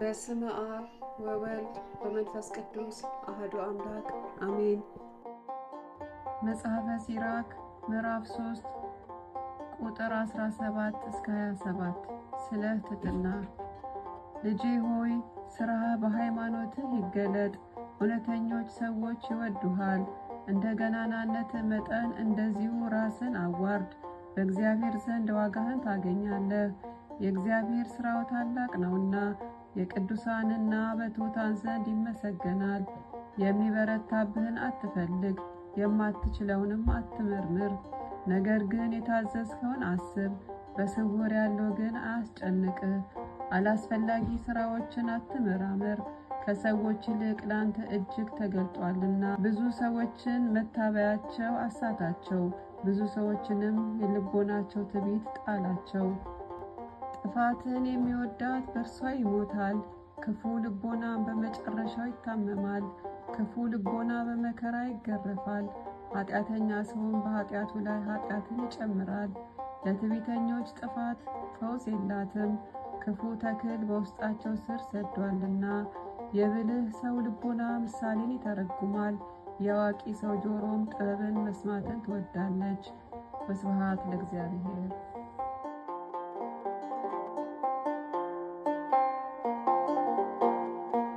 በስመ አብ ወወልድ ወመንፈስ ቅዱስ አህዱ አምላክ አሜን። መጽሐፈ ሲራክ ምዕራፍ 3 ቁጥር 17 እስከ 27 ስለ ትሕትና። ልጄ ሆይ፣ ሥራህ በሃይማኖትህ ይገለጥ፣ እውነተኞች ሰዎች ይወዱሃል። እንደ ገናናነትህ መጠን እንደዚሁ ራስን አዋርድ፣ በእግዚአብሔር ዘንድ ዋጋህን ታገኛለህ። የእግዚአብሔር ሥራው ታላቅ ነውና የቅዱሳንና በትሑታን ዘንድ ይመሰገናል። የሚበረታብህን አትፈልግ፣ የማትችለውንም አትመርምር። ነገር ግን የታዘዝከውን አስብ፣ በስውር ያለው ግን አያስጨንቅህ። አላስፈላጊ ሥራዎችን አትመራመር፣ ከሰዎች ይልቅ ለአንተ እጅግ ተገልጧልና። ብዙ ሰዎችን መታበያቸው አሳታቸው፣ ብዙ ሰዎችንም የልቦናቸው ትዕቢት ጣላቸው። ጥፋትን የሚወዳት በእርሷ ይሞታል፣ ክፉ ልቦናም በመጨረሻው ይታመማል። ክፉ ልቦና በመከራ ይገረፋል፣ ኃጢአተኛ ሰውም በኃጢአቱ ላይ ኃጢአትን ይጨምራል። ለትዕቢተኞች ጥፋት ፈውስ የላትም፣ ክፉ ተክል በውስጣቸው ስር ሰዷልና። የብልህ ሰው ልቦና ምሳሌን ይተረጉማል፣ የአዋቂ ሰው ጆሮም ጥበብን መስማትን ትወዳለች። ወስብሐት ለእግዚአብሔር።